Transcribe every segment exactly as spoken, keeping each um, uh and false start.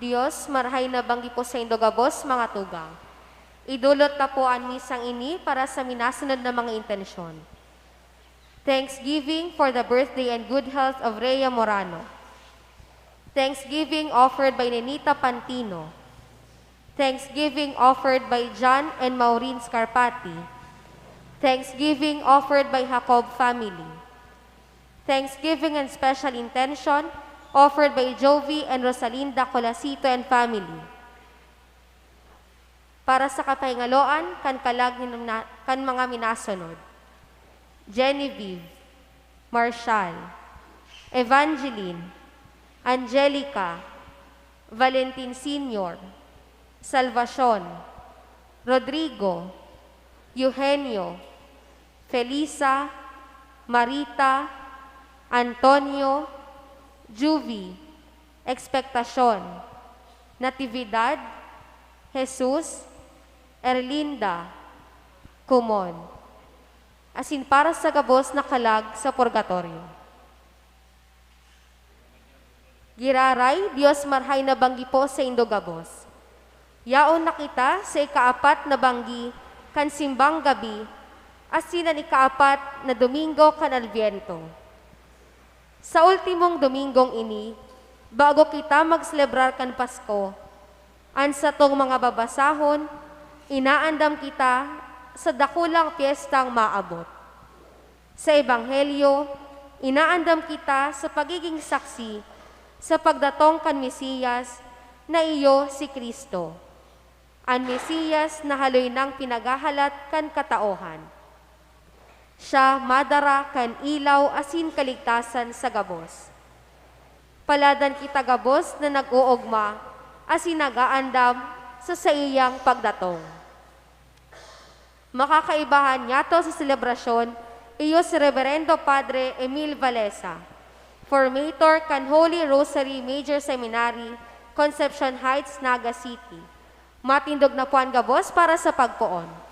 Dios, marahay na banggi po saindo gabos, mga tugang. Idulot ta po an misang ini para sa minasunod na mga intensyon. Thanksgiving for the birthday and good health of Rhea Morano. Thanksgiving offered by Nenita Pantino. Thanksgiving offered by John and Maureen Scarpati. Thanksgiving offered by Jacob family. Thanksgiving and special intention offered by Jovi and Rosalinda Colasito and family. Para sa kapahingaloan kan kalag nin na-, kan mga minasunod: Genevieve, Marshall, Evangeline, Angelica, Valentin Senior, Salvacion, Rodrigo, Eugenio, Felisa, Marita, Antonio, Juvie, Expectacion, Natividad, Jesus, Erlinda, Kumon, asin para sa gabos na kalag sa purgatorio. Giraray, Dios, marahay na banggi po saindo gabos. Yaon na kita sa ikaapat na banggi kan simbang gabi, asin an ikaapat na domingo kan Adbyento. Sa ultimong domingong ini, bago kita magselebrar kan Pasko, an satong mga babasahon, inaandam kita sa dakulang pyestang maabot. Sa Ebanghelyo, inaandam kita sa pagiging saksi sa pagdatong kan Mesiyas na iyo si Cristo, an Mesiyas na haloy nang pinaghahalat kan kataohan. Siya madara kan ilaw asin kaligtasan sa gabos. Paladan kita gabos na nag-oogma asin nag-aandam sa saiyang pagdatong. Makakaibahan niyato sa selebrasyon iyo si Reberendo Padre Emil Valesa, formator kan Holy Rosary Major Seminary, Concepcion Heights, Naga City. Matindog na po an gabos para sa pagpoon.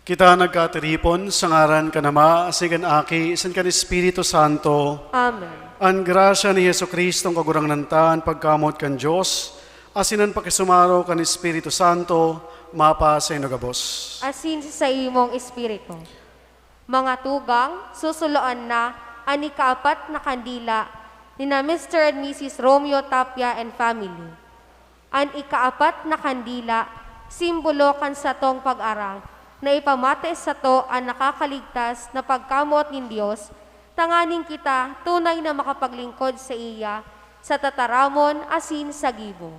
Kita nagkatiripon sa ngaran kan Ama, asin kan Aki, asin kan Espiritu Santo. Amen. An grasya ni Jesu-Cristong Kagurangnan ta, an pagkamoot kan Dios, asin an pakisumaro kan Espiritu Santo, mapasaindo gabos. Asin sa saimong espiritu. Mga tugang, susuloan na an ikaapat na kandila ni na Mister and Missus Romeo Tapia and family. An ikaapat na kandila, simbolo kan satong pag-arang na ipamati sato an nakakaligtas na pagkamoot nin Dios, tanganing kita tunay na makapaglingkod saiya sa tataramon asin sa gibo.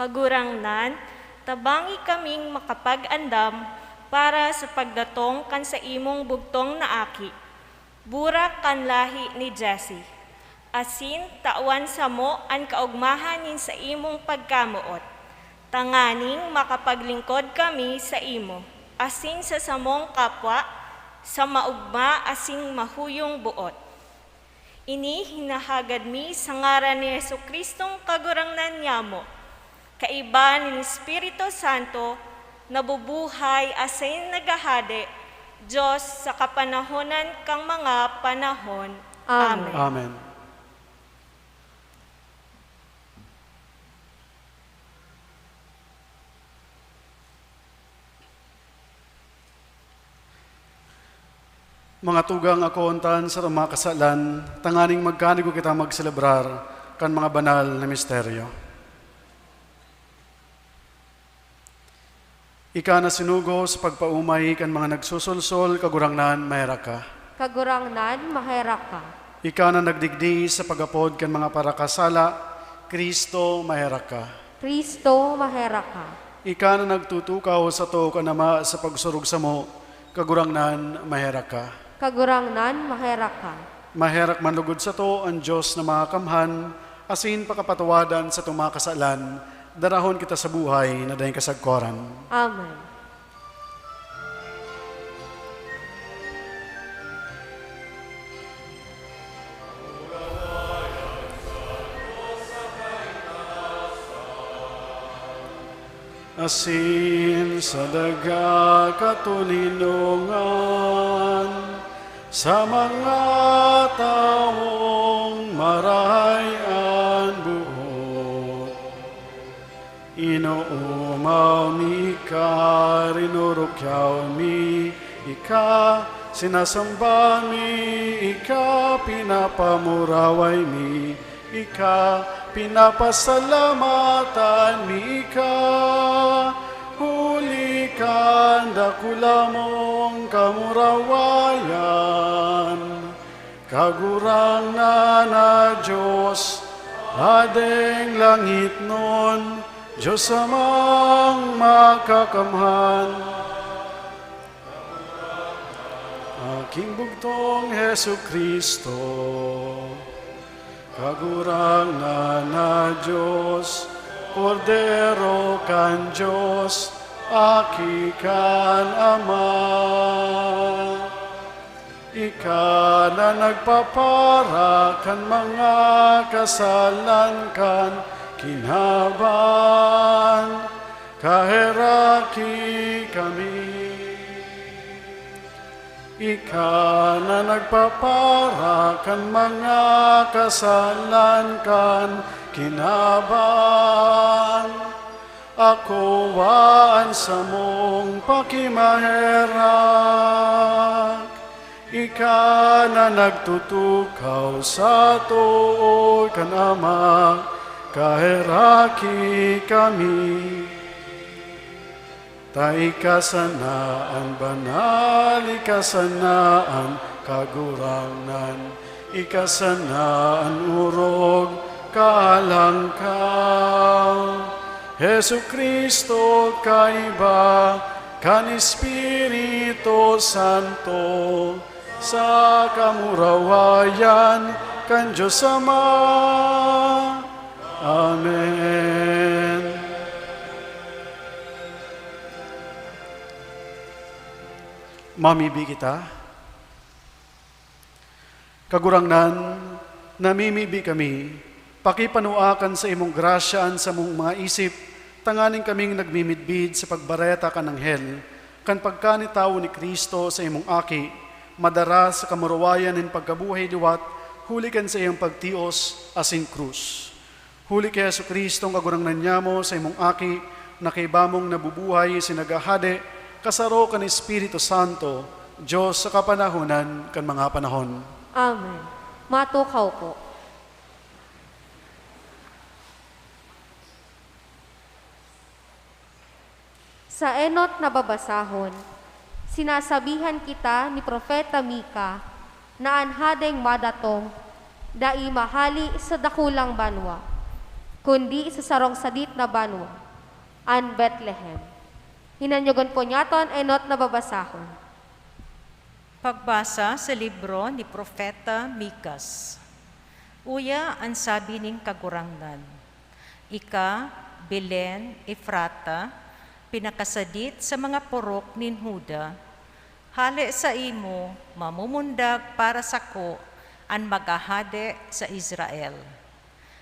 Kagurangnan, tabangi kaming makapag-andam para sa pagdatong kan saimong bugtong na Aki, burak kan lahi ni Jesse, asin tawan samo an kaogmahan nin saimong pagkamoot, tanganing makapaglingkod kami saimo asin sa samong kapwa sa maogma asin mahuyong boot. Ini hinahagad mi sa ngaran ni Jesu-Cristong Kagurangnan nyamo, kaiba nin Espiritu Santo, nabubuhay asin naghahade, Dios sa kapanahonan kan mga panahon. Amen. Amen. Amen. Mga tugang, akoon ta an sarong mga kasalan, tanganing magkanigo kita magselebrar kan mga banal na misteryo. Ika na sinugo sa pagpaomay kan mga nagsusolsol, Kagurangnan, maherak ka. Kagurangnan, maherak ka. Ika na nagdigdi sa pag-apod kan mga parakasala, Cristo, maherak ka. Cristo, maherak ka. Ika na nagtutukaw sato kan Ama sa pagsurog samo, Kagurangnan, maherak ka. Kagurangnan, maherak ka. Maherak man lugod sato an Dios na Makakamhan, asin pakapatawadan satong mga kasalan, darahon kita sa buhay na daing kasagkoran. Amen. Asin sa daga katoninongan, sa mga tawong marahay an boot. Inoomaw mi ika, rinurukyaw mi ika, sinasamba mi ika, pinapamuraway mi ika, pinapasalamatan mi ika, huli kan dakula mong kamurawayan. Kagurangnan na Dios, Hadeng langitnon, Dios Amang Makakamhan, Aking bugtong Jesu-Cristo, Kagurangnan na Dios, Kordero kan Dios, Aki kan Ama. Ika na nagpapara kan mga kasalan kan kinaban, kaheraki kami. Ika na nagpapara kan mga kasalan kan kinaban, akoa an samong pakimaherak. Ika na nagtutukaw sa too kan Ama, kaheraki kami. Ta ika sana an banal, ika sana an Kagurangnan, ika sana an orog, kahalangkaw. Jesu-Cristo, kaiba kan Espiritu Santo, sa kamurawayan kan Dios Ama. Amen. Mamibi kita. Kagurangnan, namimibi kami, pakipanua kan saimong grasya an samong mga isip, tanganing kaming nagmimidbid sa pagbareta kan anghel, kan pagkanitawo ni Cristo sa imong Aki, madara sa kamurawayan nin pagkabuhay liwat huli kan saiyang pagtios asin krus. Huli ki Jesu-Cristo, an Kagurangnan nyamo, sa imong Aki, na kaiba mong nabubuhay asin naghahade, kasaro kan Espiritu Santo, Dios sa kapanahonan kan mga panahon. Amen. Matukaw po. Sa enot na babasahon, sinasabihan kita ni Propeta Mika na an hadeng madatong dai mahale sa dakulang banwa, kundi sa sarong sadit na banwa, an Betlehem. Hinanyogon po niyato an enot na babasahon. Pagbasa sa libro ni Propeta Mikas. Uya an sabi nin Kagurangnan, "Ika, Belen Efrata, pinakasadit sa mga purok nin Juda, hale saimo mamumundag para sako an maghahade sa Israel.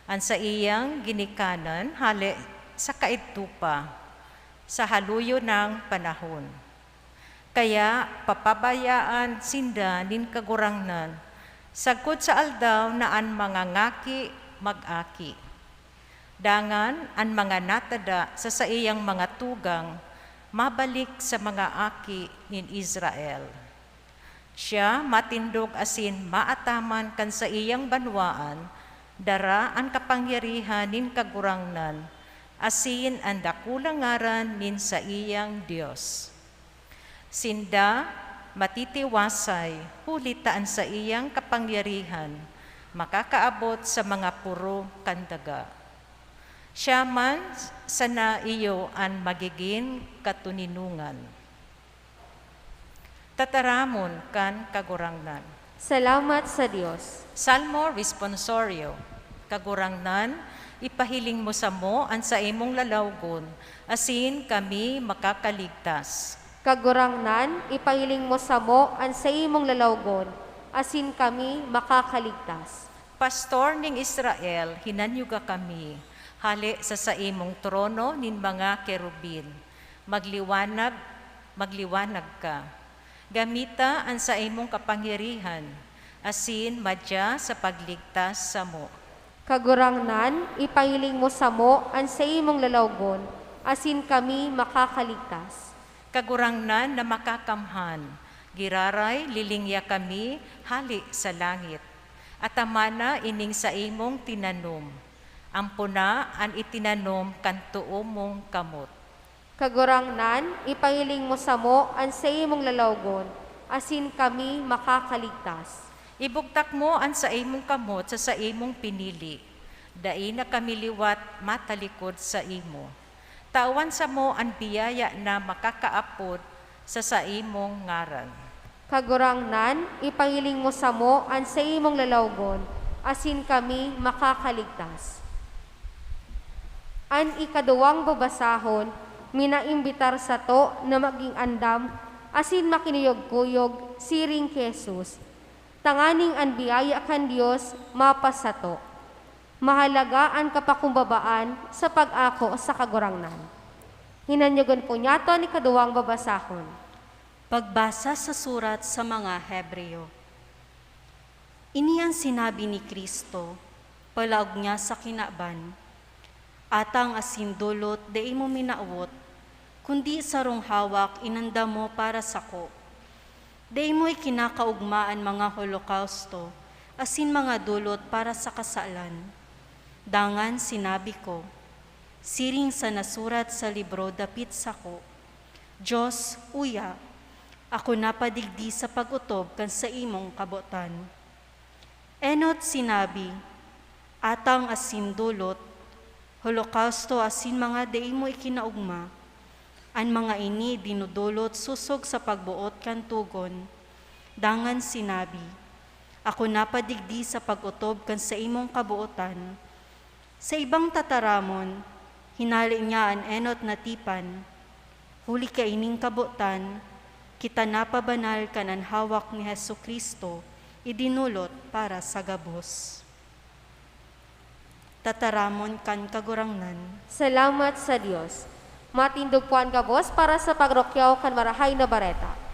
An saiyang ginikanan hale sa kaidto pa, sa haluyo nang panahon." Kaya papabayaan sinda nin Kagurangnan, sagkod sa aldaw na an mga ngaki mag-aki. Dangan an mga natada sa saiyang mga tugang mabalik sa mga aki nin Israel. Siya matindog asin maataman kan saiyang banwaan, dara an kapangyarihan nin Kagurangnan asin an dakulang ngaran nin saiyang Dios. Sinda matitiwasay, huli ta an saiyang kapangyarihan makakaabot sa mga poro kan daga. Siya man sana iyo an magigin katoninongan. Tataramon kan Kagurangnan. Salamat sa Dios. Salmo Responsorio. Kagurangnan, ipahiling mo samo an saimong lalawgon, asin kami makakaligtas. Kagurangnan, ipahiling mo samo an saimong lalawgon, asin kami makakaligtas. Pastor nin Israel, hinanyoga kami, hale sa saimong trono nin mga kerubin. Magliwanag, magliwanag ka. Gamita an saimong kapangyarihan, asin madya sa pagligtas samo. Kagurangnan, ipahiling mo samo an saimong lalawgon, asin kami makakaligtas. Kagurangnan na makakamhan, giraray, lilingya kami hale sa langit. Atamana ining saimong tinanom. Ampona an itinanom kan too mong kamot. Kagurangnan, ipahiling mo samo an saimong lalawgon, asin kami makakaligtas. Ibugtak mo an saimong kamot sa saimong pinili. Dai na kami liwat matalikod saimo. Tawan samo an biyaya na makakaapod sa saimong ngaran. Kagurangnan, ipahiling mo samo an saimong lalawgon, asin kami makakaligtas. An ikaduwang babasahon, minaimbitar sato na magin andam asin makinuyog-kuyog siring ki Jesus, tanganing an biyaya kan Dios mapasato. Mahalaga an kapakumbabaan sa pag-ako sa Kagurangnan. Hinanyogon po niyato an ikaduwang babasahon. Pagbasa sa surat sa mga Hebreo. Ini an sinabi ni Cristo, palaog niya sa kinaban, "Atang asin dolot dai mo minawot, kundi sarong hawak inandam mo para sako. Dai mo ikinakaogma an mga holokausto asin mga dolot para sa kasalan." Dangan sinabi ko, siring sa nasurat sa libro dapit sako, "Dios, uya, ako napadigdi sa pag-otob kan saimong kabotan." Enot sinabi, "Atang asin dolot, holokausto asin mga dai mo ikinaogma, an mga ini dinodolot sosog sa pagboot kan togon." Dangan sinabi, "Ako napadigdi sa pag-otob kan saimong kabotan." Sa ibang tataramon, hinale niya an enot na tipan. Huli kaining kabotan, kita napabanal kan an hawak ni Jesu-Cristo idinulot para sa gabos. Tataramon kan Kagurangnan. Salamat sa Dios. Matindog po an gabos para sa pagrukyaw kan Marahay na Bareta.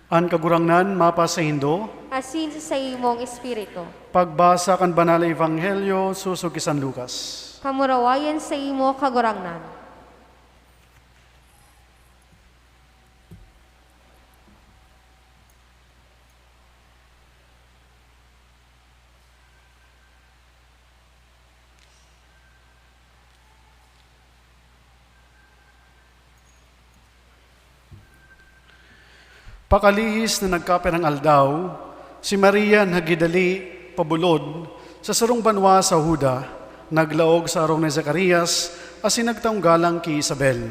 An Kagurangnan mapasaindo. Asin sa saimong espiritu. Pagbasa kan Banal na Ebanghelyo sosog ki San Lucas. Kamurawayan saimo, Kagurangnan. Pakalihis na nagkapirang aldaw, si Maria naghidali pabulod sa sarong banwa sa Juda, naglaog sa harong ni Zacarias asin nagtaong galang ki Isabel.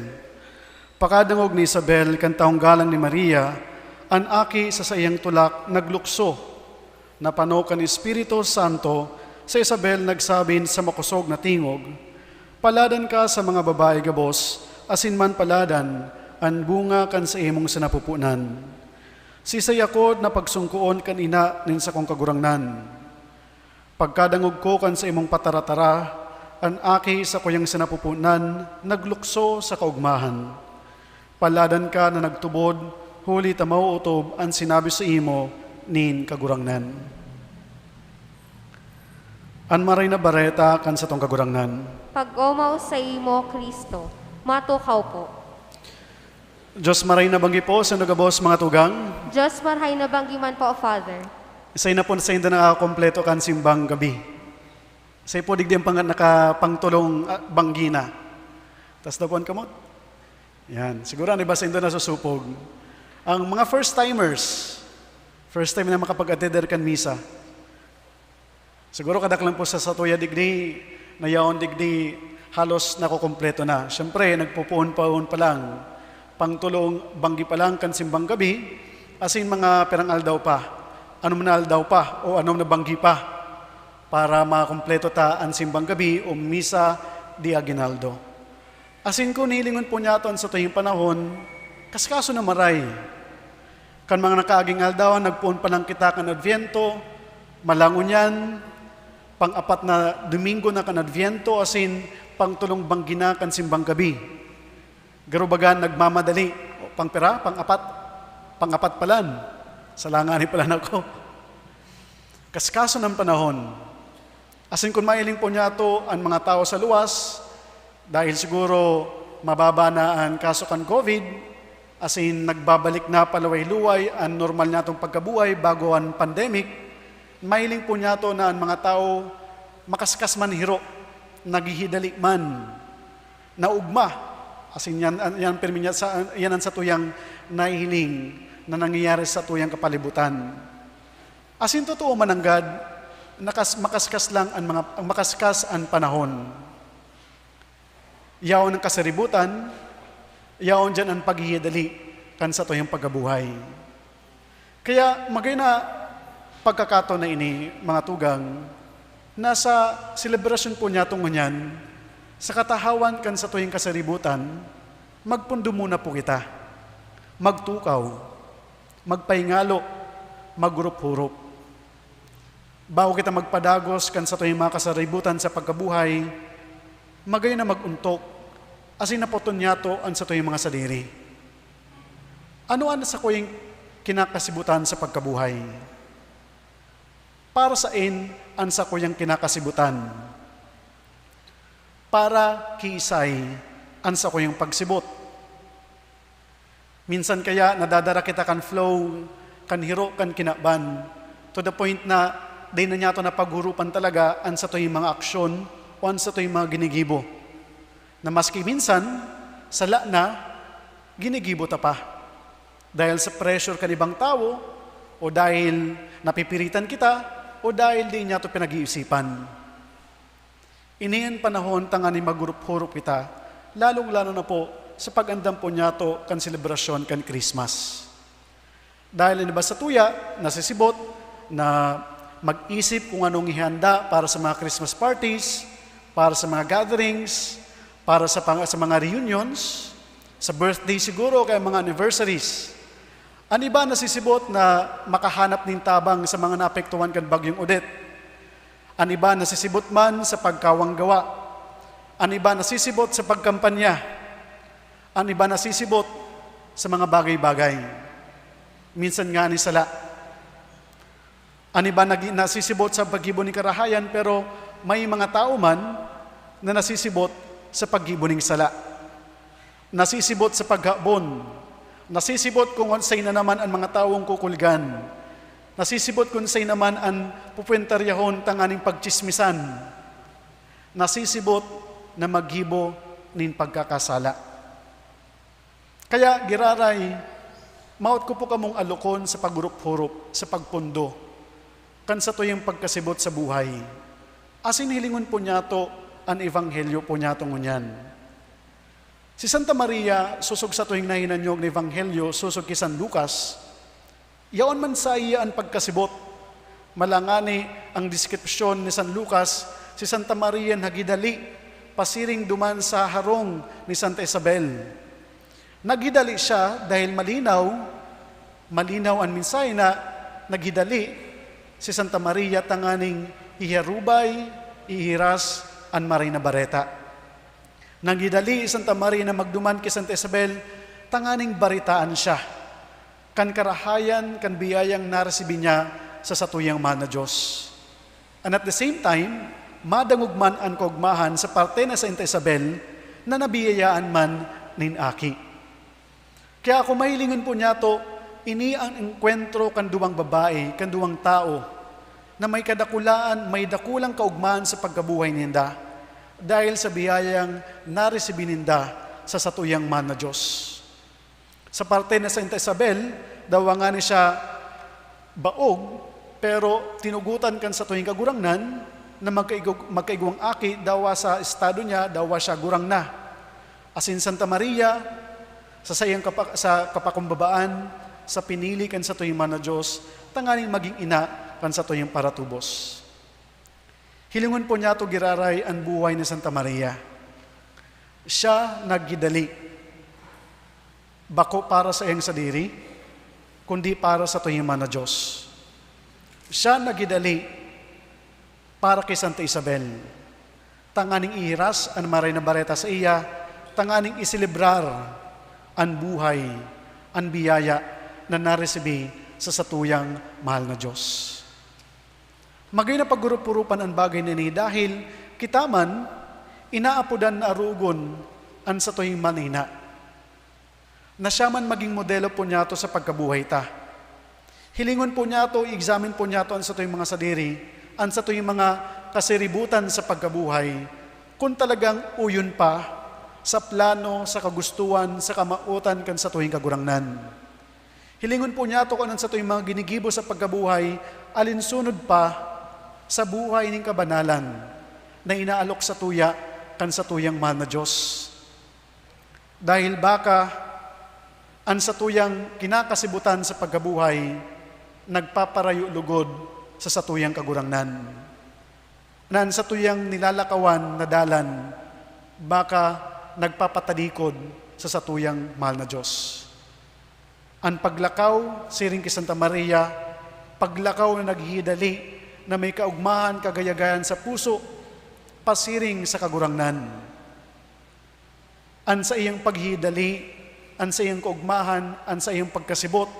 Pakadangog ni Isabel kan taong galang ni Maria, an aki sa saiyang tulak naglukso. Napano kan Espiritu Santo, si Isabel nagsabi sa makosog na tingog, "Paladan ka sa mga babayi gabos, asin man paladan an bunga kan saimong sinapupunan. Siisay ako na pagsungkoon kan ina nin sakong kagurangnan?" Pagkadangog ko kan saimong pataratara, an aki sa kuyang sinapupunan naglukso sa kaogmahan. Paladan ka na nagtubod, huli ta maootob an sinabi saimo nin Kagurangnan. An Maray na Bareta kan satong Kagurangnan. Pag-omaw saimo, Cristo. Matukaw po. Diyos maray na banggi po sa nagabos, mga tugang. Diyos maray na banggi man po, Father. Isay na po saindo nakakompleto kan simbang gabi. Isay po digdi ang pang-, nakapangtulong, ah, banggi na. Tas daw po ang kamot. Yan. Siguro ang iba saindo nasusupog. Ang mga first timers, first time na makapag-attender kan misa. Siguro kadaklan po sa satuya digdi, na yaon digdi, halos nakukumpleto na. Siyempre, nagpupuon-puon pa lang, pangtulong banggi pa lang kan simbang gabi, asin mga pirang aldaw pa, anom na aldaw pa, o anom na banggi pa, para makumpleto ta an simbang gabi o misa di aguinaldo. Asin kun hilingon po niyato an satuyang panahon, kaskaso na maray. Kan mga nakaaging aldaw, nagpoon pa lang kita kan Adviento, malangon yan, pang-apat na Domingo na kan Adviento, asin pangtulong banggi na kan simbang gabi. Garo baga nagmamadali, o pangpira, pang-apat, pang-apat palan. Salangani palan ako. Kaskaso ng panahon. Asin kun mahiling po niyato an mga tawo sa luwas, dahil siguro mababa na an kaso kan COVID, asin nagbabalik na paluway-luway an normal niyatong pagkabuhay bago an pandemic, mahiling po niyato na an mga tawo makaskas man hiro, naghihidali man, naugma. Asin yan, yan, pirmi niya sa, yan ang satuyang nahihiling na nangyayari sa satuyang kapalibutan. Asin totoo man nanggad, nakas-, makaskas lang an mga, ang makaskas an panahon. Yaon ang kasaributan, yaon diyan an paghihidali kan satuyang pagkabuhay. Kaya magay na pagkakataon na ini, mga tugang, na sa selebrasyon po niyatong ngunyan, sa katahawan kan satuyang kasaributan, magpundo muna po kita. Magtukaw, magpahingalo, maghurup-hurup. Bago kita magpadagos kan satuyang mga kasaributan sa pagkabuhay, magayon na mag-ontok asin napoton niyato an satuyang mga sadiri. Ano an sakuyang kinakasibutan sa pagkabuhay? Para saen an sakuyang kinakasibutan? Para kiisay an sakuyang pagsibot? Minsan kaya nadadara kita kan flow, kan hiro kan kinaban, to the point na dai na niyato napaghurupan talaga an satuyang mga aksyon o an satuyang mga ginigibo, na maski minsan, sala na, ginigibo ta pa. Dahil sa pressure kan ibang tawo, o dahil napipiritan kita, o dahil di niyato pinag-iisipan. Ini an panahon tanganing maghurup-hurup kita, lalong-lalo na po sa pag-andam po niyato kan selebrasyon kan Christmas. Dahil an iba satuya nasisibot na mag-isip kung anong ihanda para sa mga Christmas parties, para sa mga gatherings, para sa pang-, sa mga reunions, sa birthday siguro, kaya mga anniversaries. An iba nasisibot na makahanap nin tabang sa mga naapektuhan kan Bagyong Odette. An iba nasisibot man sa pagkawang gawa. An iba nasisibot sa pagkampanya. An iba nasisibot sa mga bagay-bagay. Minsan nga ni sala. An iba nagi-, nasisibot sa paggibo nin karahayan, pero may mga tawo man na nasisibot sa paggibo nin sala. Nasisibot sa paghabon. Nasisibot kung unsay na naman an mga tawong kukulgan. Nasisibot kung unsay naman an pupwentaryahon tanganing pagtsismisan. Nasisibot na maggibo nin pagkakasala. Kaya, giraray, mawot ko po kamong alokon sa paghurup-hurup, sa pagpundo, kan satuyang pagkasibot sa buhay. Asin hilingon po niyato an ebanghelyo po niyato ngunyan. Si Santa Maria, sosog satuyang nahinanyog na ebanghelyo, sosog ki San Lucas, yaon man saiya an pagkasibot. Malangani ang deskripsyon ni San Lucas, si Santa Maria naghidali pasiring duman sa harong ni Santa Isabel. Naghidali siya dahil malinaw, malinaw an mensahe na naghidali si Santa Maria tanganing iharubay, ihiras an Maray na Bareta. Naghidali si Santa Maria na magduman ki Santa Isabel tanganing baretaan siya kan karahayan kan biyayang naresibi niya sa satuyang mahal na Dios. And at the same time, madangog man an kaogmahan sa parte ni Santa Isabel na nabiyayaan man nin aki. Kaya kung mahilingon po niyato, ini ang engkwentro kan duwang babae, kan duwang tawo, na may kadakulaan, may dakulang kaogmahan sa pagkabuhay ninda, dahil sa biyayang naresibi ninda sa satuyang mahal na Dios. Sa parte ni Santa Isabel, dawa ngani siya baog, pero tinugotan kan satuyang Kagurangnan na magkaigog-, magkaigwang aki, dawa sa estado niya, dawa siya gurang na. Asin Santa Maria, sa saiyang kapa-, sa kapakumbabaan, sa pinili kan satuyang mahal na Dios, tanganing magin ina kan satuyang paratubos. Hilingon po niyato giraray an buhay ni Santa Maria. Siya naghidali, bako para sa iyang sadiri, kundi para satuyang mahal na Dios. Siya naghidali para ki Santa Isabel, tanganing ihiras an Maray na Bareta saiya, tanganing iselebrar an buhay, an biyaya na naresibi sa satuyang mahal na Dios. Magayon na paghurup-hurupan an bagay na ini dahil kita man, inaapodan na arogon an satuyang manina, na siya man magin modelo po niyato sa pagkabuhay ta. Hilingon po niyato, i-examine po niyato an satuyang mga sadiri, an satuyang mga kasiributan sa pagkabuhay, kun talagang uyon pa sa plano, sa kagustuhan, sa kamawotan kan satuyang Kagurangnan. Hilingon po niyato kun an satuyang mga ginigibo sa pagkabuhay alinsunod pa sa buhay nin kabanalan na inaalok satuya kan satuyang mahal na Dios. Dahil baka an satuyang kinakasibutan sa pagkabuhay nagpaparayo lugod sa satuyang Kagurangnan, na an satuyang nilalakawan na dalan baka nagpapatalikod sa satuyang mahal na Dios. An paglakaw, siring ki Santa Maria, paglakaw na naghihidali na may kaugmahan, kagayagayan sa puso, pasiring sa Kagurangnan. An saiyang paghidali, an saiyang kaugmahan, an saiyang pagkasibot,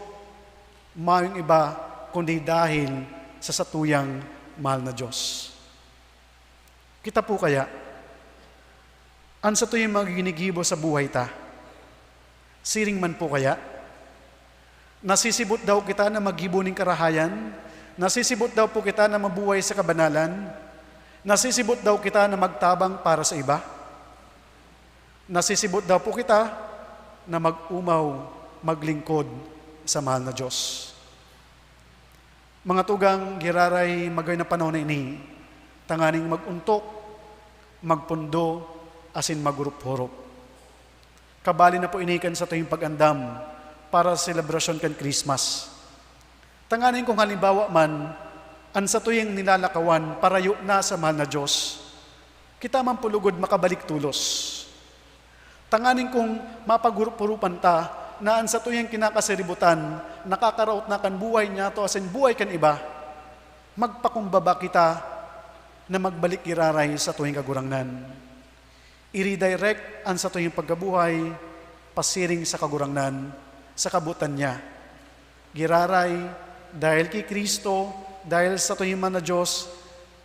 mayong iba kundi dahil sa satuyang mahal na Diyos. Kita po kaya, an satuyang mga ginigibo sa buhay ta, siring man po kaya? Nasisibot daw kita na maggibo nin karahayan? Nasisibot daw po kita na mabuhay sa kabanalan? Nasisibot daw kita na magtabang para sa iba? Nasisibot daw po kita na mag-omaw, maglingkod sa mahal na Diyos? Mga tugang, giraray magay na panahon na ini, tanganing mag-ontok, magpundo, asin maghurup-hurup. Kabali na po ini kan satuyang pag-andam para sa selebrasyon kan Christmas. Tanganing kung halimbawa man, an satuyang nilalakawan parayo na sa mahal na Diyos, kita man po lugod makabalik tolos. Tanganing kung mapaghurup-hurupan ta na an satuyang kinakasaributan nakakaraot na kan buhay niyato asin buhay kan iba, magpakumbaba kita na magbalik giraray sa satuyang Kagurangnan. I-redirect an satuyang pagkabuhay pasiring sa Kagurangnan, sa kabotan niya. Giraray, dahil ki Cristo, dahil sa satuyang mahal na Diyos,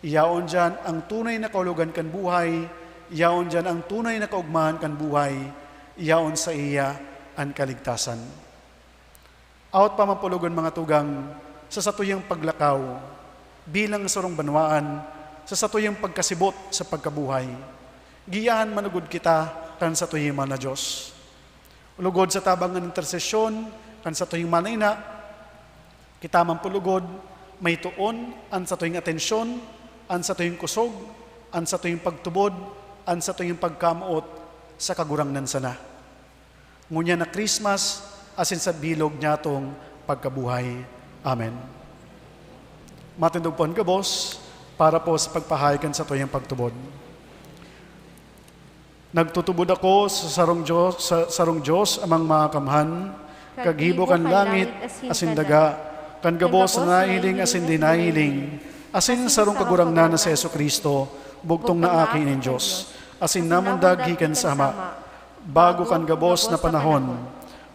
yaon diyan ang tunay na kahulogan kan buhay, yaon diyan ang tunay na kaugmahan kan buhay, yaon saiya an kaligtasan. Awat pa man po lugod, mga tugang, sa satuyang paglakaw bilang sarong banwaan, sa satuyang pagkasibot sa pagkabuhay, giyahan man lugod kita kan satuyang mahal na Diyos. Lugod sa tabang kan intersesyon kan satuyang mahal na ina, kita man po lugod, may toon an satuyang atensyon, an satuyang kusog, an satuyang pagtubod, an satuyang pagkamoot sa Kagurangnan sana. Ngunyan na Christmas asin sa bilog niyatong pagkabuhay. Amen. Matindog po an gabos para po sa pagpahayag kan satuyang pagtubod. Nagtutubod ako sa sarong Dios, sa sarong Dios, Amang Makakamhan, kagibo kan langit asin daga, kan gabos na nahiling asin di nahiling, asin sarong Kagurangnan na si Jesu-Cristo, bugtong na Aki nin Dios, asin namundag gikan sa Ama, bago kan gabos na panahon.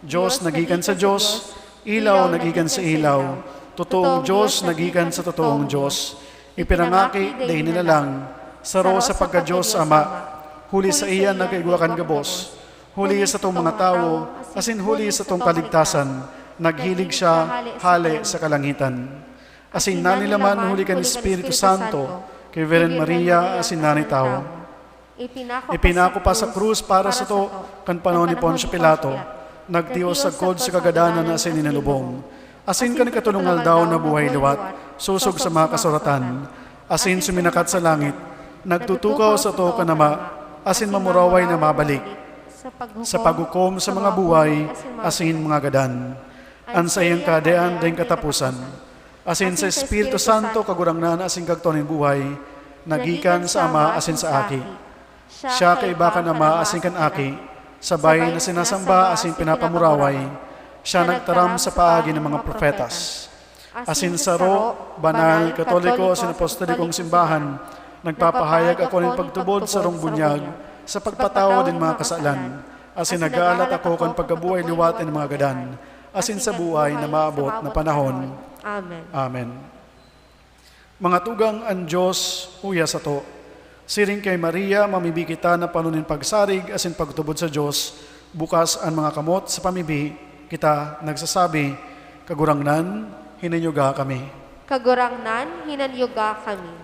Dios na gikan sa Dios, ilaw na gikan sa ilaw, totoong Dios na gikan sa totoong Dios. Ipinangaki, dai hinalang, saro sa pagka-Dios sa Ama. Huli saiya nagkaigwa kan gabos. Huli satong mga tawo, asin huli satong kaligtasan, naghilig siya hale sa kalangitan. Asin nanilaman huli kan Espiritu Santo, ki Virgen Maria, asin nani tawo. Ipinako pa sa krus para sato kan panahon ni Poncio Pilato. Nagtios sagkod sa kagadanan asin inalubong. Asin kan ikatolong aldaw nabuhay liwat, sosog sa mga kasuratan. Asin suminakat sa langit. Nagtutukaw sato kan Ama, asin mamuraway na mabalik sa paghukom sa mga buhay asin mga gadan. An saiyang kahadean daing kataposan. Asin sa Espiritu Santo, Kagurangnan asin Kagtao nin buhay, na gikan sa Ama asin sa Aki. Siya kaiba kan Ama asin kan Aki, sabay na sinasamba asin pinapamuraway. Siya nagtaram sa paagi nin mga propetas. Asin saro, banal, katoliko asin apostolikong simbahan, nagpapahayag ako nin pagtubod sa sarong bunyag sa pagpatawad nin mga kasalan. Asin nag-aalat ako kan pagkabuhay liwat nin mga gadan, asin sa buhay na maabot na panahon. Amen. Amen. Mga tugang, an Dios uya sato. Siring ki Maria, mamibi kita na pano nin pagsarig asin pagtubod sa Dios, bukas an mga kamot sa pamibi, kita nagsasabi, "Kagurangnan, hinanyuga kami." Kagurangnan, hinanyuga kami.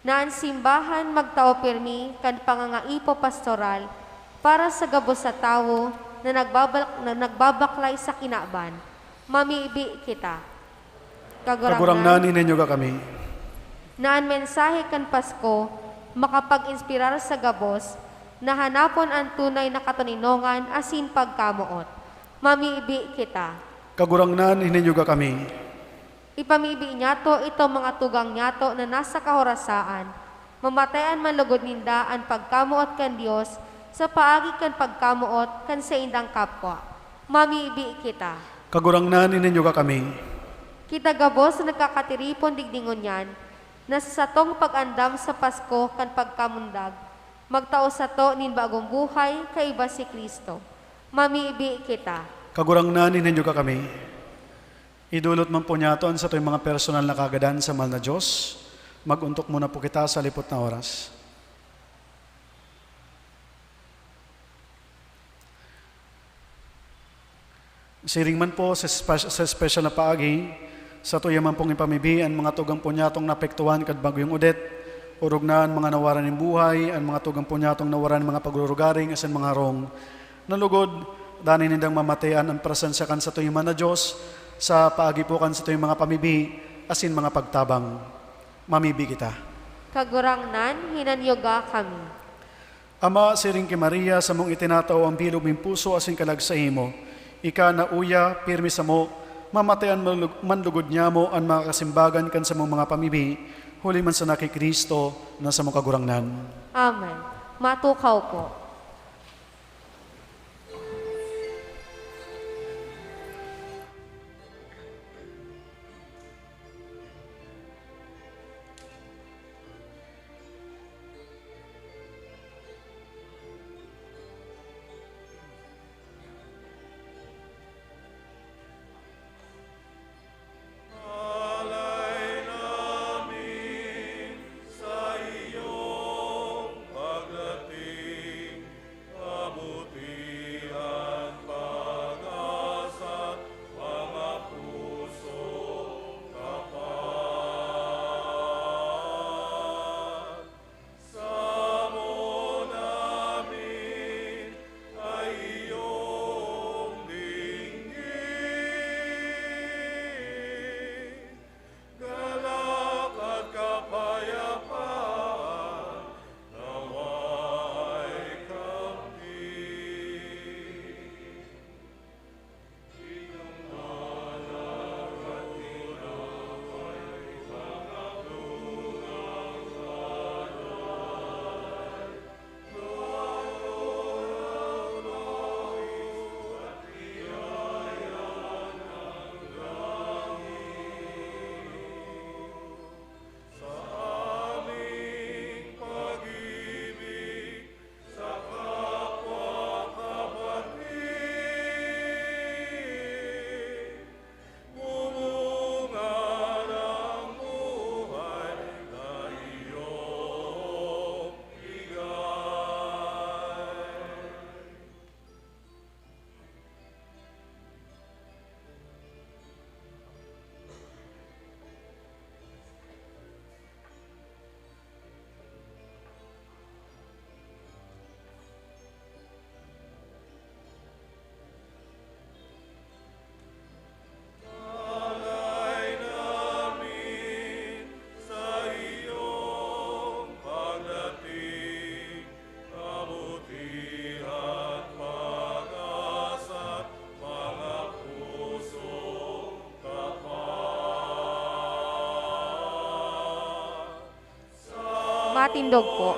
Na an simbahan magtao pirmi kan pangangaipo pastoral para sa gabos na tawo na nagbabal-, na nagbabaklay sa kinaban, mamibi kita. Kagurangnan, hinanyuga kami. Na an mensahe kan Pasko makapag-inspirar sa gabos na hanapon an tunay na katoninongan asin pagkamoot, mamibi kita. Kagurangnan, hinanyuga kami. Ipamibi niyato itong mga tugang niyato na nasa kahorasaan, mamatayan man logod ninda an pagkamoot kan Dios sa paagi kan pagkamoot kan saindang kapwa. Mamibi kita. Kagurangnan, hinanyuga kami. Kita gabos na nagkakatiripon digdi ngunyan, Na sa satong pag-andam sa Pasko kan pagkamundag, magtao sato nin bagong buhay kaiba si Cristo. Mamibi kita. Kagurangnan, hinanyuga kami. Idolot man po niyato an satong mga personal na kagadan sa mahal na Diyos. Mag-ontok muna po kita sa lipot na oras. Siring man po sa espe-, sa espesyal na paagi, satuya man pong ipamibi an mga tugang po niyatong naapektuhan kan Bagyong Odette, orog na an mga nawaran nin buhay, an mga tugang po niyatong nawaran nin mga pagrurugaring asin mga harong. Na lugod, danay nindang mamatean an presensya kan satuyang man na Diyos sa paagi po kan satuyang mga pamibi asin mga pagtabang. Mamibi kita. Kagurangnan, hinanyuga kami. Ama, siring ki Maria, samong itinatao an bilog ming puso asin kalag saimo. Ika na uya, pirmi samo, mamatean manlug-, manlugod nyamo an mga kasimbagan kan samong mga pamibi, huli man sana ki Cristo na samong Kagurangnan. Amen. Matukaw po. Matindog po.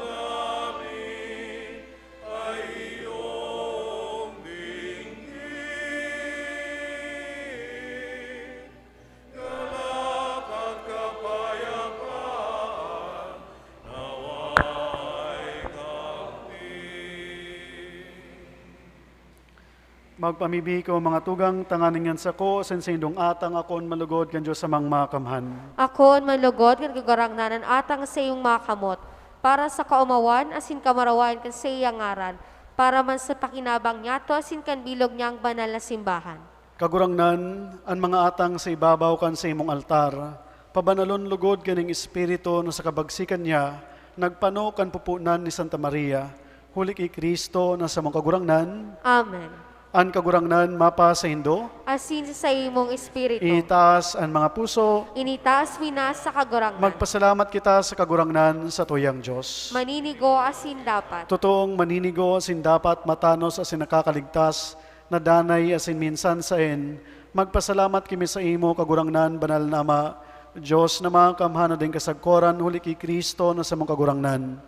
Magpamibi kamo, mga tugang, tanganing an sako asin saindong atang akoon manlugod kan Dios Amang Makamhan. Akoon manlugod kan Kagurangnan an atang sa iyong makamot, para sa kaomawan asin kamurawayan kan saiyang ngaran, para man sa pakinabang niyato asin kan bilog niyang banal na simbahan. Kagurangnan, an mga atang sa ibabaw kan saimong altar, pabanalon lugod kaning Espiritu na sa kabagsikan niya nagpano kan pupunan ni Santa Maria, huli ki Cristo na samong Kagurangnan. Amen. An Kagurangnan mapasaindo. Asin sa saimong espiritu. Itaas an mga puso. Initaas mi na sa Kagurangnan. Magpasalamat kita sa Kagurangnan, satuyang Dios. Maninigo asin dapat. Totoong maninigo asin dapat, matanos asin nakakaligtas, na danay asin minsan saen, magpasalamat kami saimo, Kagurangnan, Banal na Ama, Dios na Makamhan na daing kasagkoran, huli ki Cristo na samong Kagurangnan.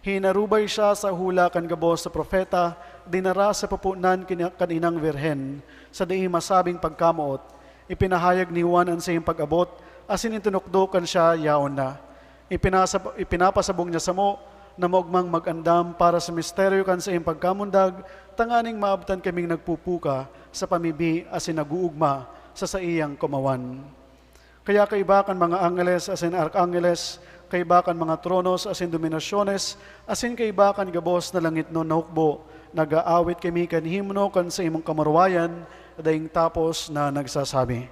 Hinarubay siya sa hula kan gabos na propeta, dinara sa pupunan kin-, kan inang Birhen, sa dai masabing pagkamoot. Ipinahayag ni Juan an saiyang pag-abot, asin itinukdo kan siya yaon na. Ipinasab-, ipinapasabong niya samo na maogmang mag-andam para sa misteryo kan saiyang pagkamundag, tanganing maabtan kaming nagpupuka sa pamibi asin nag-oogma sa saiyang komawan. Kaya kaiba kan mga angeles asin arkangeles, kaiba kan mga tronos asin dominasyones, asin kaiba kan gabos na langitnon na hukbo, nag-aawit kami kan himno kan saimong kamarwayan, daing tapos na nagsasabi,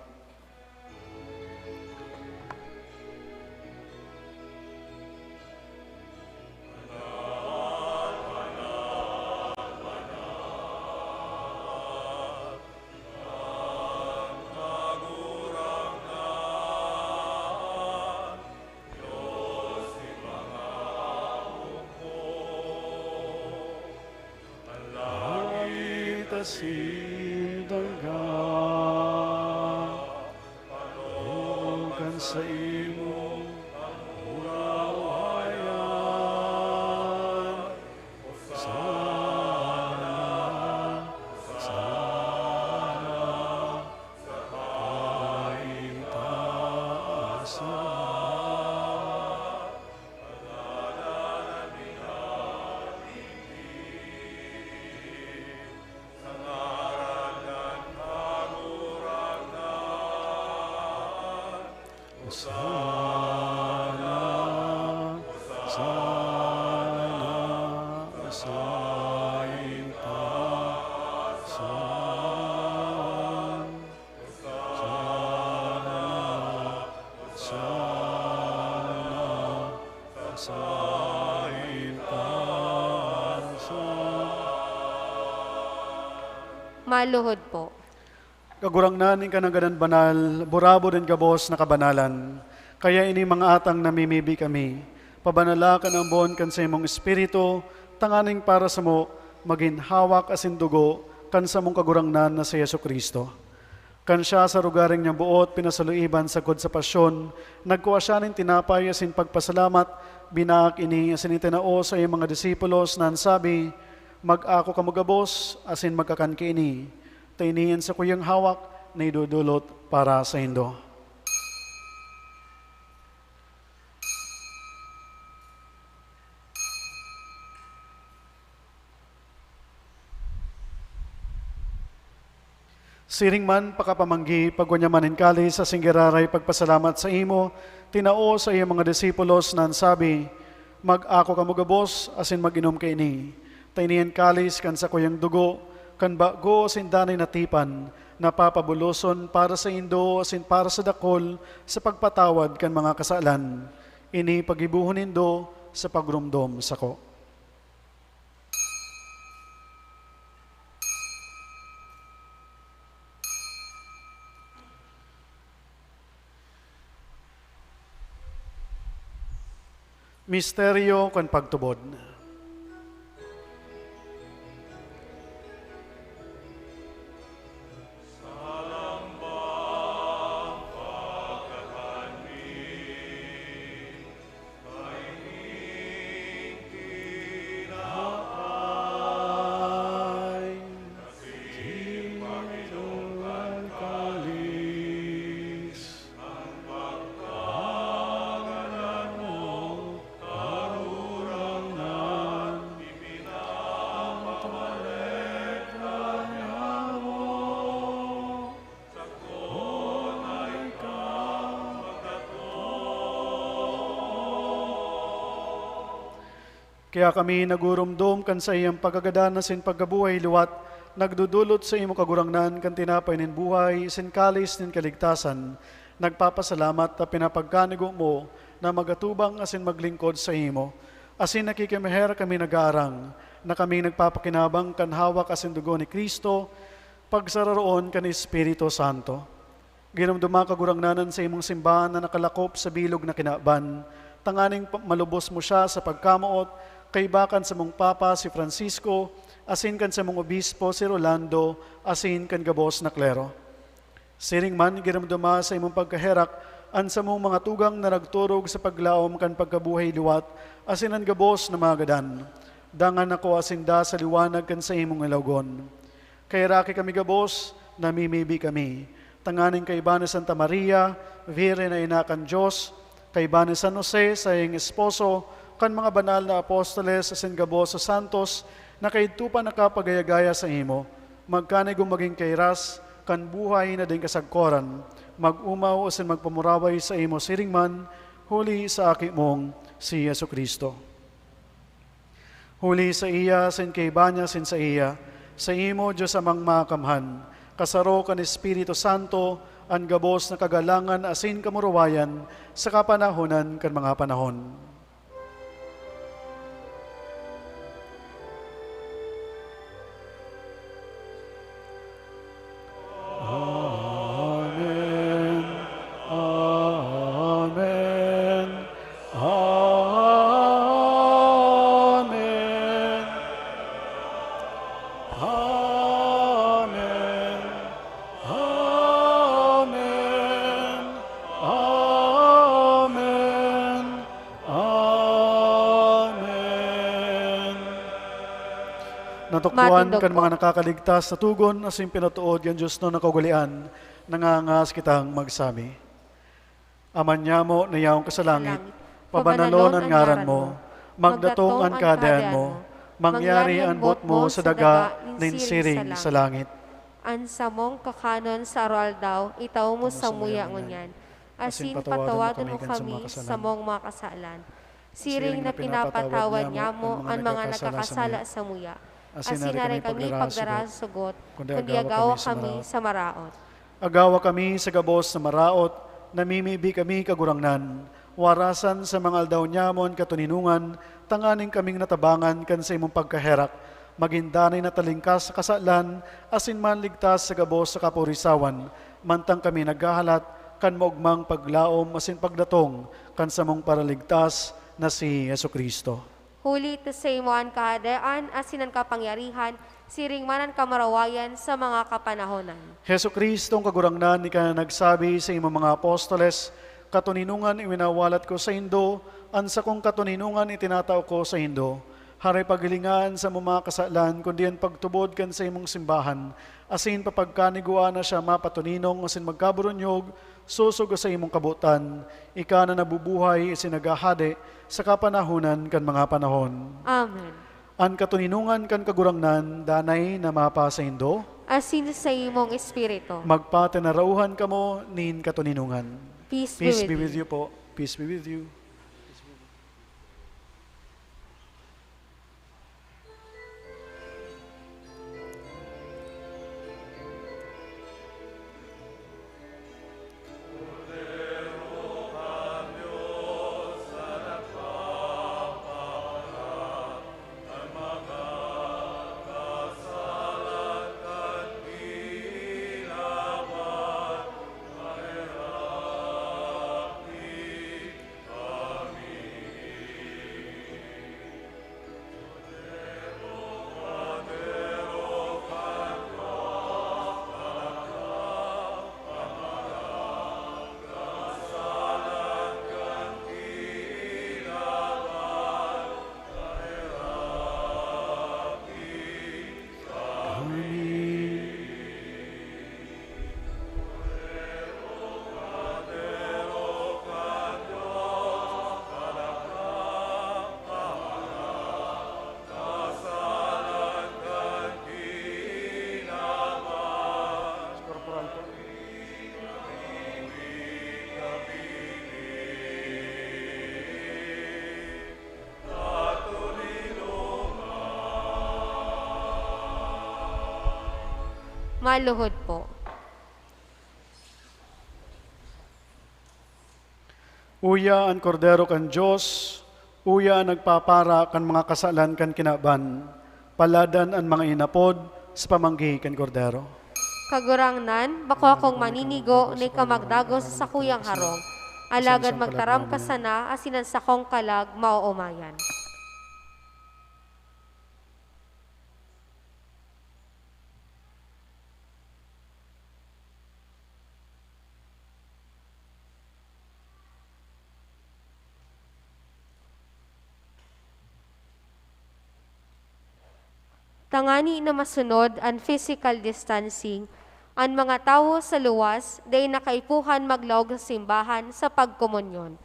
Langit asin daga, padong kan saimong kamurawayan. Hosana, Hosana, sa taing taasan. Hosana, Hosana, sa taing taasan. Hosana, Hosana, sa taing taasan. Maluhod po. Kagurangnan nin kanagadan banal, burabod nin gabos na kabanalan. Kaya ini, mga atang, namimibi kami, pabanala kan ambon kan saimong Espiritu, tanganing para samo magin hawak asin dugo kan samong Kagurangnan na si Jesu-Cristo. Kan siya sa rogaring niyang boot pinasaluiban sagkod sa pasyon, nagkua siya nin tinapay asin pagpasalamat, binaak ini asin itinao sa iyang mga disipulos na an sabi, "Mag-ako kamo gabos asin magkakan kaini, ta ini an sakuyang hawak na idodolot para saindo." Siring man pakapamanggi, pagwa niya man nin kalis asin giraray pagpasalamat saimo, tinao sa iyang mga disipulos na an sabi, "Mag-ako kamo gabos asin mag-inom kaini, ta ini an kalis kan sakuyang dugo, kan bago asin danay na tipan, na papabuloson para saindo asin para sa dakul sa pagpatawad kan mga kasalan. Ini paggibohon nindo sa pagromdom sako." Misteryo kan pagtubod. Kaya kami nagurumdom kan saiyang pagkagadan asin pagkabuhay liwat, nagdodolot sa imo, Kagurangnan, kan tinapay nin buhay asin kalis nin kaligtasan, nagpapasalamat ta pinapagkanigo mo na magatubang asin maglingkod saimo. Asin nakikimiherak kami nag-aarang na kami nagpapakinabang kan hawak asin dugo ni Cristo, pagsararoon kan Espiritu Santo. Giromdoma, Kagurangnan, an saimong simbahan na nakalakop sa bilog na kinaban, tanganing pa-, malubos mo siya sa pagkamoot, kaiba kan samong Papa, si Francisco, asin kan samong Obispo, si Rolando, asin kan gabos na klero. Siring man, giromdoma sa imong pagkaherak an samong mga tugang na nagturog sa paglaom kan pagkabuhay liwat, asin an gabos na mga gadan. Dangan nakuha sinda sa liwanag kan saimong ilawgon. Kaheraki kami gabos, namimibi kami, tanganing kaiba ni Santa Maria, Birhen na Ina kan Dios, Kaiba ni San Jose, saiyang esposo, kan mga banal na apostoles asin gabos na santos na kaidto pa nakapagaya-gaya saimo, magkanigong magin kairas kan buhay na daing kasagkoran, mag-omaw asin magpamuraway saimo siring man, huli sa Aki mong si Jesu-Cristo. Huli saiya, asin kaiba niya asin saiya, saimo, Dios Amang Makamhan, kasaro kan Espiritu Santo, an gabos na kagalangan asin kamurawayan sa kapanahonan kan mga panahon. Amen. Amen. Amen. Amen. Amen. Amen. Amen. Natukdoan Matindog kan po. Mga nakakaligtas na togon asin pinatood kan Dios na nakaugalean, nangangaas kitang magsabi. Ama niamo na yaon ka sa langit, Langit. Pabanalon an ngaran mo, magdatong an Kahadean mo, mangyari an boot mo sa daga nin siring sa langit. An samong kakanon sa aroaldaw, itao mo samuya ngunyan. Asin patawadon mo kami sa mga kasalan. Siring na pinapatawad niamo an mga nagkakasala samuya. Asin hare kami pagdara sa sugot, kundi agawa kami sa maraot. Agawa kami sa gabos na maraot, namimibi kami, Kagurangnan, warasan sa mga aldaw niamo an katoninongan, tanganing kaming natabangan kan saimong pagkaherak, magin danay na talingkas sa kasalan, asin manligtas sa gabos na kaporisawan, mantang kami naghahalat kan maogmang paglaom asin pagdatong kan samong Paraligtas na si Jesu-Cristo. Huli ta saimo an kahadean asin an kapangyarihan, siring man an kamurawayan sa mga kapanahonan. Jesu-Cristo, an Kagurangnan, ika na nagsabi sa imong mga apostoles, "Katoninongan iwinawalat ko saindo, an sakong katoninongan itinatao ko saindo." Hare paghilinga an samong mga kasalan, kundi an pagtubod kan saimong simbahan, asin papagkanigwaan na siya mapatoninong asin magkaburunyog, sosog sa saimong kabotan, ika na nabubuhay asin naghahade sa kapanahonan kan mga panahon. Amen. An katoninongan kan Kagurangnan danay na mapasaindo. Asin sa imong espiritu. Magpatinarauhan kamo nin katoninongan. Peace be with you po. Peace be with you. Maluhod po. Uya an Kordero kan Dios, uya an nagpapara kan mga kasalan kan kinaban. Paladan an mga inapod sa pamanggi kan Kordero. Kagurangnan, bako akong maninigo na ika magdagos sa sakuyang harong, alagad magtaram ka sana asin an sakong kalag maoomayan. Tangani na masunod an physical distancing, an mga tawo sa luwas dai na kaipuhan maglaog sa simbahan sa pagkomunyon.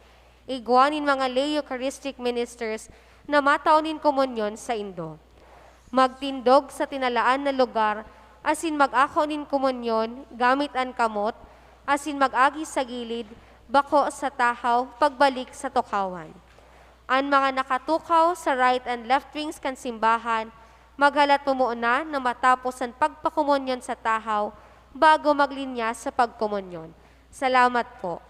igwa nin mga lay Eucharistic ministers na matao nin komunyon saindo. Magtindog sa tinalaan na lugar asin mag-ako nin komunyon gamit an kamot asin mag-agi sa gilid, bako sa tahaw, pagbalik sa tukawan. An mga nakatukaw sa right and left wings kan simbahan, maghalat po muna na matapos an pagpakomunyon sa tahaw bago maglinya sa pagkomunyon. Salamat po.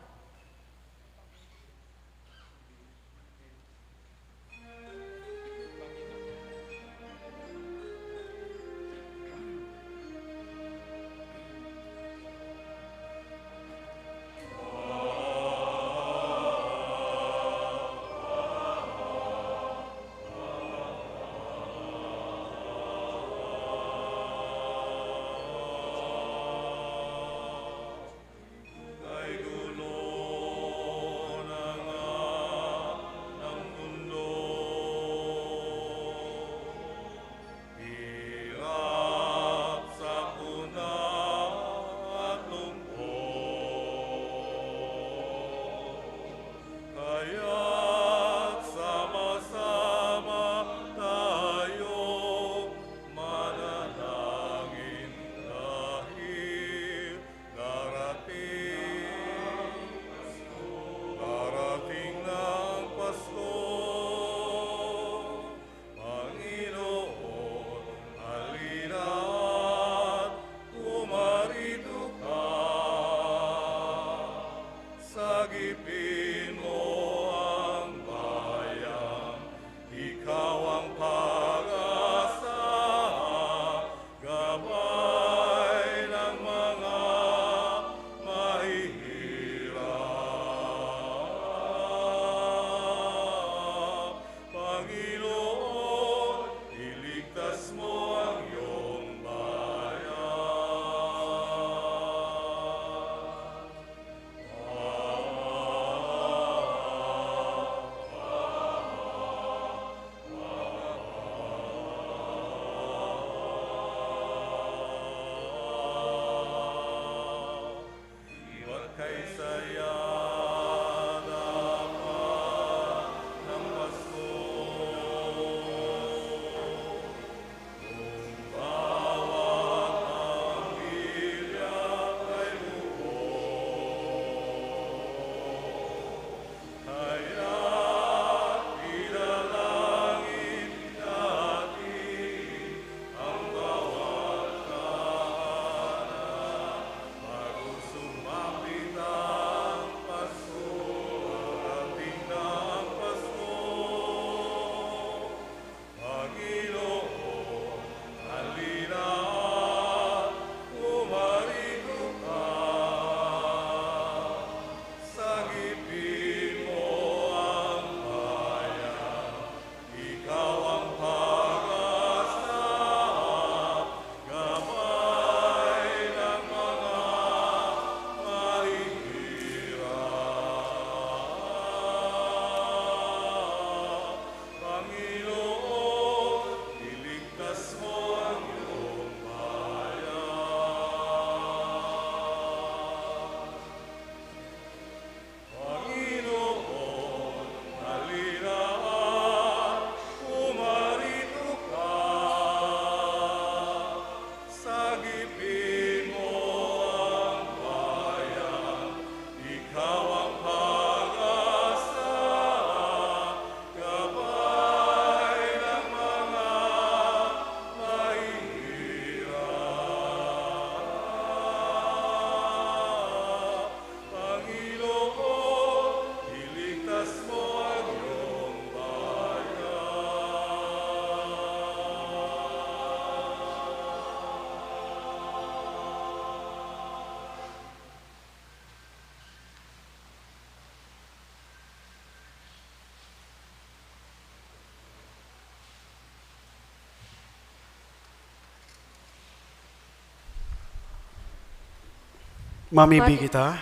Mamibi kita.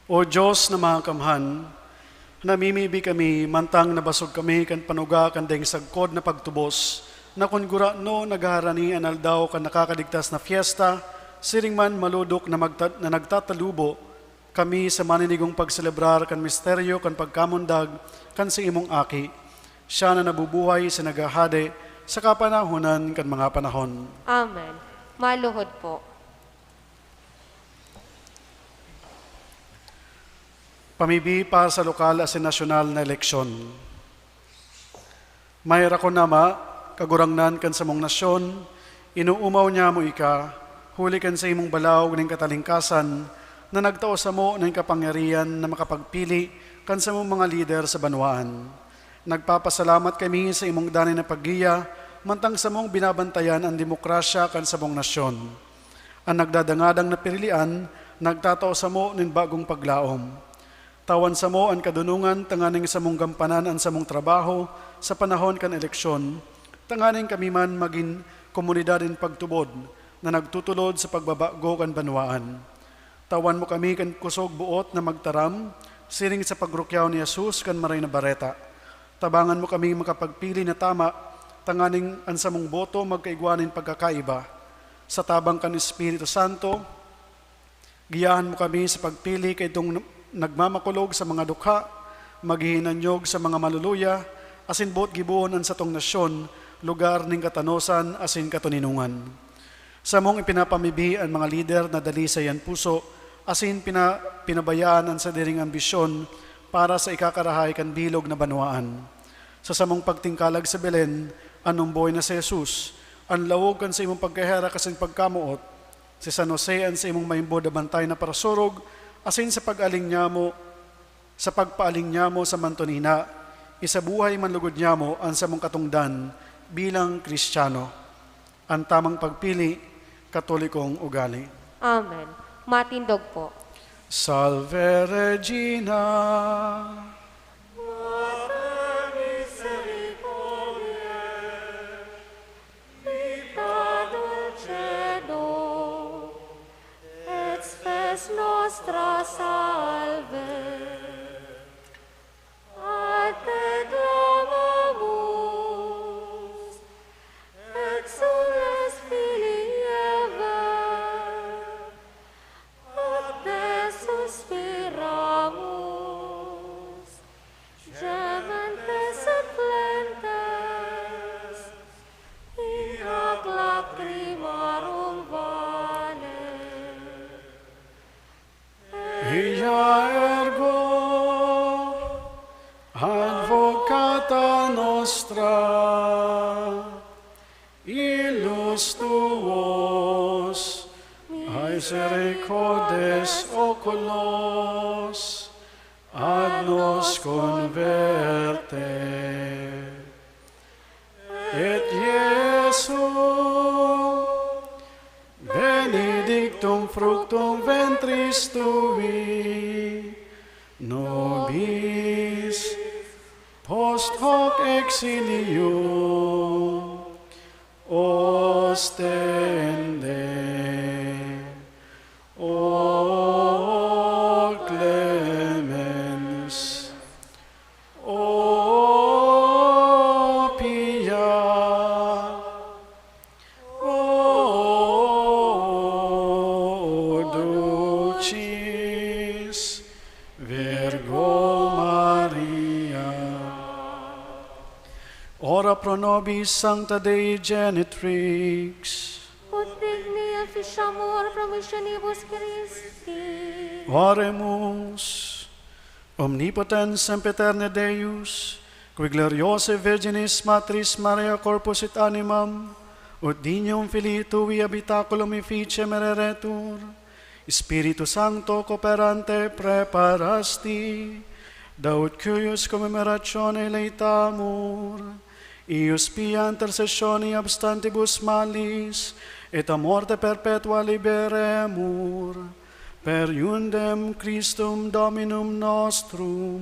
O Diyos na makamhan, namimibi kami, mantang nabasog kami kan panuga kan daing sagkod na pagtubos, na kun gurano nagharani an aldaw kan nakakaligtas na fiesta, Siring man malodok na magta-, na nagtatalubo kami sa maninigong pagselebrar kan misteryo kan pagkamundag kan saimong Aki, siya na nabubuhay sa naghahade sa kapanahonan kan mga panahon. Amen. Maluhod po. Pamibi para sa lokal asin nasyonal na eleksyon. Maherakon na Ama, Kagurangnan kan samong nasyon, inoomaw niamo ika, huli kan saimong balaog nin katalingkasan na nagtao samo nin kapangyarihan na makapagpili kan samong mga lider sa banwaan. Nagpapasalamat kami sa imong danay na paggiya mantang samong binabantayan an demokrasya kan samong nasyon. An nagdadangadang na pirilian nagtatao samo nin bagong paglaom. Tawan samo an kadunongan tanganing samong gampanan an samong trabaho sa panahon kan eleksyon, tanganing kami man magin komunidad nin pagtubod na nagtutulod sa pagbabago kan banwaan. Tawan mo kami kan kusog boot na magtaram siring sa pagrukyaw ni Jesus kan Maray na Bareta. Tabangan mo kami makapagpili na tama, tanganing an samong boto magkaigwa nin pagkakaiba. Sa tabang kan Espiritu Santo, giyahan mo kami sa pagpili kaidtong nagmamakulog sa mga dukha, maghihinanyog sa mga maluluya, asin boot gibohon an satong nasyon, lugar nin katanosan asin katoninongan. Samong ipinapamibi an mga lider na dalisay an puso, asin pina-, pinabayaan an sadiring ambisyon para sa ikakarahay kan bilog na banwaan. Sa samong pagtingkalag sa Belen, an omboy na si Jesus, an lawog kan saimong pagkaherak asin pagkamoot, si San Jose an saimong maimbod na bantay na parasurog, asin sa pag-aling niamo, sa pagpaaling niamo sa mantonina, isabuhay man lugod niamo an samong katongdan bilang Kristiyano. An tamang pagpili, Katolikong ugali. Amen. Matindog po. Salve Regina. Mater misericordiae, vita dulcedo, et spes nostra salve. A te clamamus, exsules filii Eve, a te suspiramus, gementes et flentes, in hac lacrimarum vale. Ea ergo advocata nostra, illus tuos misericordes oculos ad nos converte. Et Iesu, benedictum fructum ventris tui, nobis post hoc exilium ostende. O clemens, O pia, O ducis, Virgo Maria. Ora pro nobis, Sancta Dei Genitrix. Ut digni efficiamur promissionibus Christi. Oremus. Omnipotens sempiterne Deus, qui gloriose Virginis Matris Maria corpus et animam, ut dignum filii tui habitaculum efficiem ereretur, Spiritu Sancto cooperante praeparasti, da ut cuius commemorationem laetamur, eius pia intercessione ab stantibus malis, et a morte perpetua liberemur, per eundem Christum Dominum nostrum.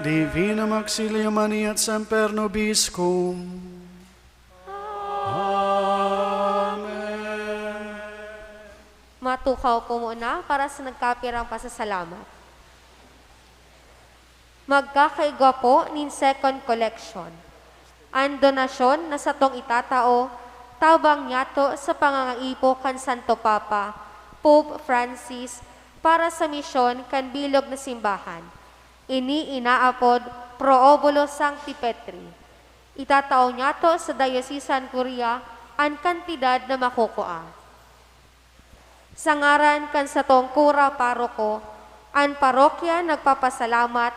Divinum auxilium maneat semper nobiscum. Amen. Matukaw po muna para sa nagkapirang pasasalamat. Magkakaigwa po nin second collection. An donasyon na satong itatao Tabang niyato sa pangangaipo kan Santo Papa, Pope Francis, para sa misyon kan bilog na simbahan. Ini inaapod Pro Obulo Sancti Petri. Itatao niyato sa Diocesan Curia an kantidad na makukua. Sa ngaran kan satong kura paroko, an parokya nagpapasalamat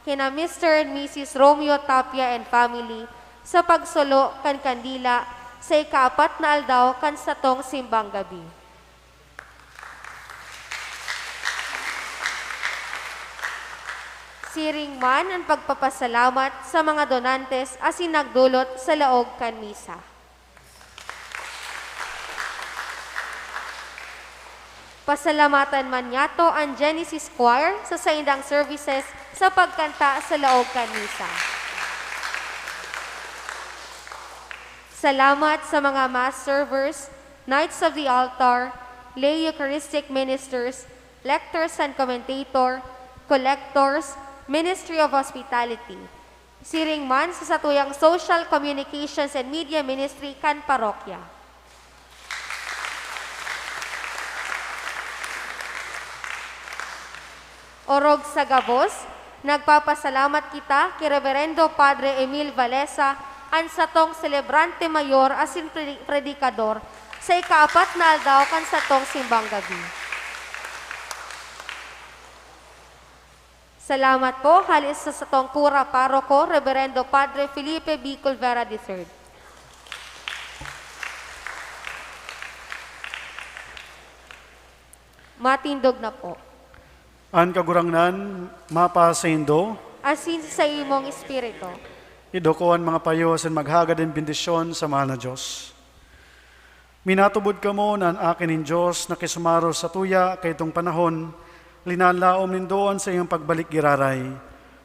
kina Mister and Missus Romeo Tapia and family sa pagsulo kan kandila sa ikaapat na aldaw kan satong simbang gabi. Siring man an pagpapasalamat sa mga donantes asin nagdulot sa laog kan misa. Pasalamatan man niyato an Genesis Choir sa saindang services sa pagkanta sa laog kan misa. Salamat sa mga Mass servers, Knights of the Altar, lay Eucharistic ministers, lectors and commentator, collectors, Ministry of Hospitality. Siring man sa satuyang Social Communications and Media Ministry kan parokya. Orog sa gabos, nagpapasalamat kita ki Reverendo Padre Emil Valesa, an satong selebrante mayor asin pre-, predikador, sa ikaapat na aldaw kan satong simbang gabi. Salamat po, hali sa satong kura paroko, Reverendo Padre Felipe B. Culvera the third. Matindog na po. An Kagurangnan mapasaindo. Asin sa imong espiritu. Idoko an mga payo asin maghagad nin bendisyon sa mahal na Dios. Minatubod kamo na an aki nin Dios nakisumaros satuya kaidtong panahon, linalaom nindo an saiyang pagbalik giraray.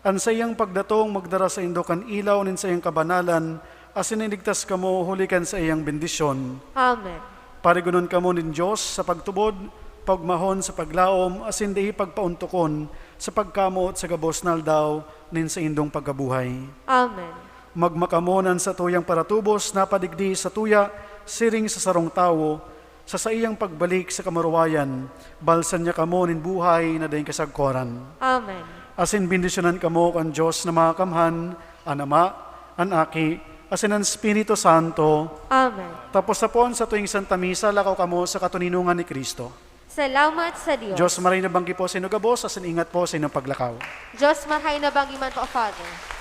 An saiyang pagdatong magdara saindo kan ilaw nin saiyang kabanalan, asin iligtas kamo huli kan saiyang bendisyon. Amen. Parigonon kamo nin Dios sa pagtubod, paogmahon sa paglaom, asin dai pagpaontokon sa pagkamoot sa gabos na aldaw nin saindong pagkabuhay. Amen. Magma kamo na an satuyang paratubos na padigdi satuya siring sa sarong tawo, sa saiyang pagbalik sa kamurawayan, balsan niya kamo nin buhay na daing kasagkoran. Amen. Asin bendisyonan kamo kan Dios na Makakamhan, an Ama, an Aki, asin an Espiritu Santo. Amen. Tapos na po an satuyang Santa Misa, lakaw kamo sa katoninongan ni Cristo. Salamat sa Dios. Dios maray na banggi po sa inyong gabos, asin ingat po sa inyong paglakaw. Dios maray na banggi man po, Father.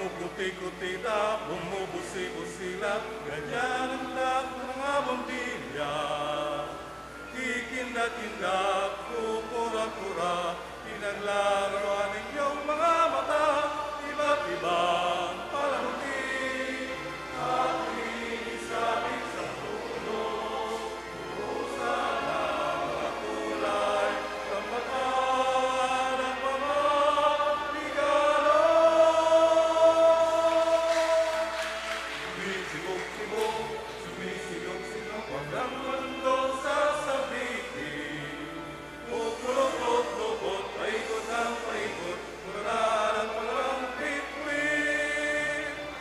Kumukuti-kuti ta, bumubusi-busi la, ganyan an lahat ng mga bombilya. Kikinda-kinda, kukura-kura, pinagla-